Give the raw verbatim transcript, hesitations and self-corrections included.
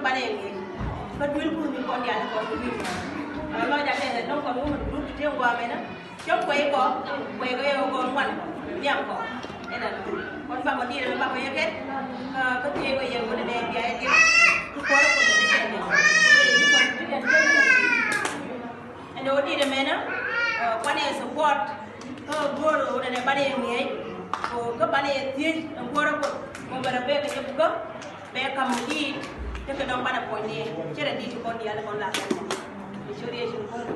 Banɛ yɛ ŋi̱i̱c kä duel kun ni kɔn diaal kɔn duel. Lɔcdä tɛth ɛn nɔŋ kɔn wä mi dut ti tëë ŋuam ɛn. Cä kuɛy kɔ, kuɛy kɔ yɛ kɔ ŋuan nhiam kɔ. Ɛn ɛn kɔn bakɔ diet ɛn bakɔ yɛ kɛt. Kä tëë kɔ yɛ kɔ nɛ nɛ bia yɛ diet. Ti kuɔrɛ kɔ ti tɛn ni. Ɛn ɛ wä diet ɛmɛnä. Kuanɛ support. Kä go̱o̱r ɣöö nɛnɛ banɛ yɛ ŋi̱eec. Kä banɛ yɛ thiec ɛn guɔ̱rä Kuɔth. Kä bɛ rɔ bek kɛ jɛ bukä. Bɛ ka̱m mi di̱i̱t. Tekɛ dɔ̱ŋ banɛ puɔ̱ny ni. Cɛ rɛ di̱i̱t kɔn diaal kɔn la kɛn. Cɛ riec in kuɔ̱ŋ.